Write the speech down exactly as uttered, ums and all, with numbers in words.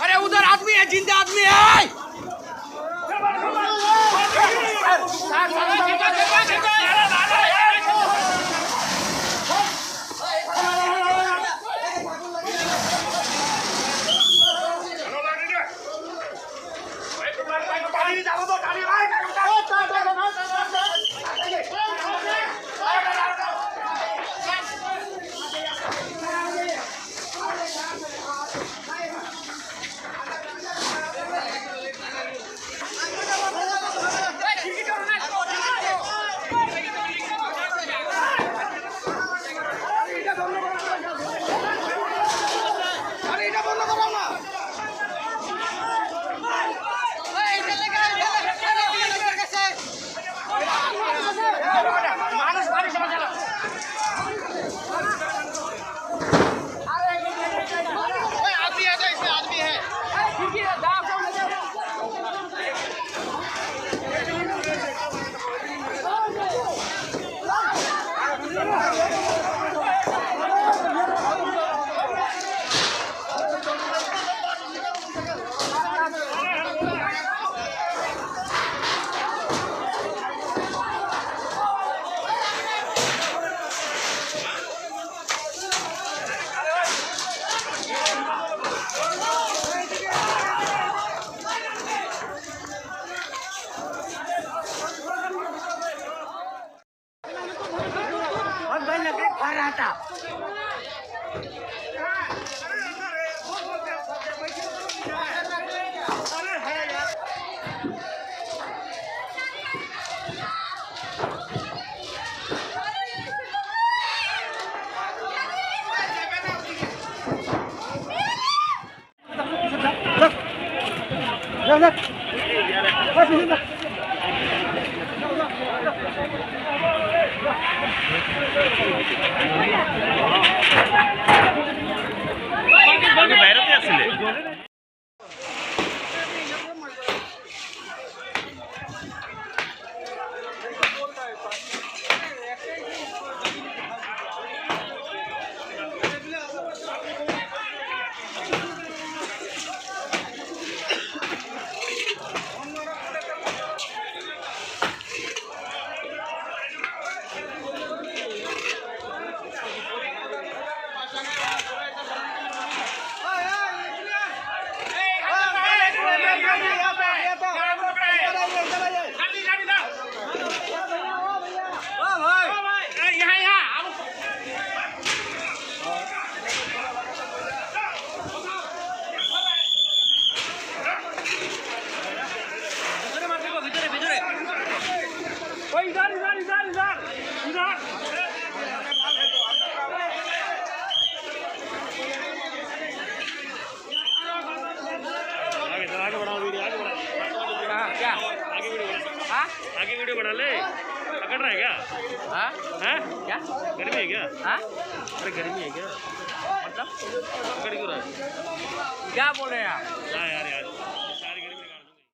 अरे उधर आदमी है, जिंदा आदमी है। आगे बढ़ाओ, वीडियो आगे बढ़ाओ। हाँ, क्या? आगे वीडियो बढ़ाओ। हाँ? आगे वीडियो बढ़ा ले। पकड़ रहा है क्या? हाँ? हैं? क्या? गर्मी है क्या? हाँ? अरे, गर्मी है क्या? मतलब? पकड़ क्यों रहा है? क्या बोल रहे हैं आप? हाँ यार, यार।